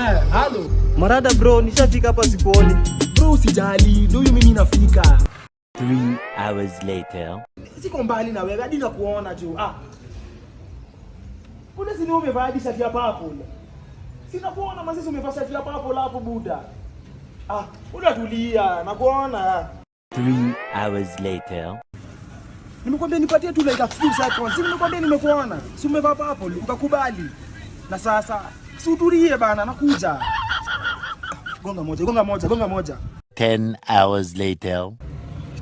Halo. Marada bro, nishafika hapa sikuoni. Bro, usijali, ndio huyu mimi nafika. 3 hours later. Siko mbali na wewe, hadi nakuona juu. Ah. Buda, si ni umevaa hadi shati ya purple? Sina kuona masisi umevaa shati ya purple hapo, buda. Ah, buda tulia, nakuona. 3 hours later. Nimekwambia nipatie tu like a few seconds. Si nimekwambia nimekuona? Si umevaa purple ukakubali. Na sasa si utulie bana, nakuja. Gonga moja, gonga moja, gonga moja. 10 hours later.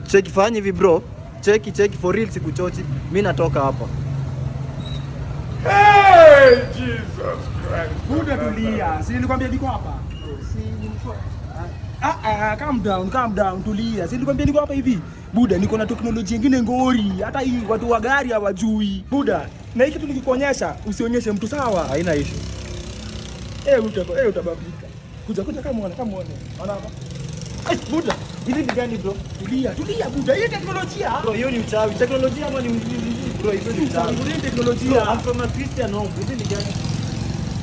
Cheki, fanya hivi bro. Cheki, cheki, for real sikuchochi. Mimi natoka hapa. Hey, Jesus Christ. Buda tulia. Si nilikwambia niko hapa? Si nilikuwa. Ah, ah, calm down, calm down, tulia. Si nilikwambia niko hapa hivi? Buda, niko na teknolojia nyingine ngori. Hata hii watu wa gari hawajui. Buda, na hii kitu nikikuonyesha, usionyeshe mtu, sawa? Haina issue. Eh, utababika. Kuja, kuja, kama uone, kama uone. Ona hapa. Ai, buda, hizi ni gani bro? Tulia, tulia buda. Hii teknolojia. Bro, hiyo ni uchawi. Teknolojia ama bro, hizo ni uchawi. Hii Bro, teknolojia. I'm from a Christian home. Hizi ni gani?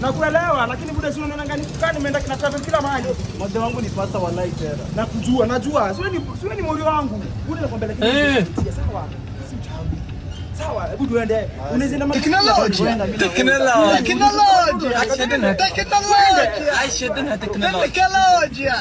Nakuelewa, lakini buda, si unaona ngani kani nimeenda na travel kila mahali. Mzee wangu ni pastor wallahi tena. Nakujua, najua. Siwe ni moyo wangu. Buda, nakwambia, lakini teknolojia, sawa. Si uchawi. Sawa, hebu tuende. Unaweza enda. Teknolojia. Teknolojia. Teknolojia. Teknolojia.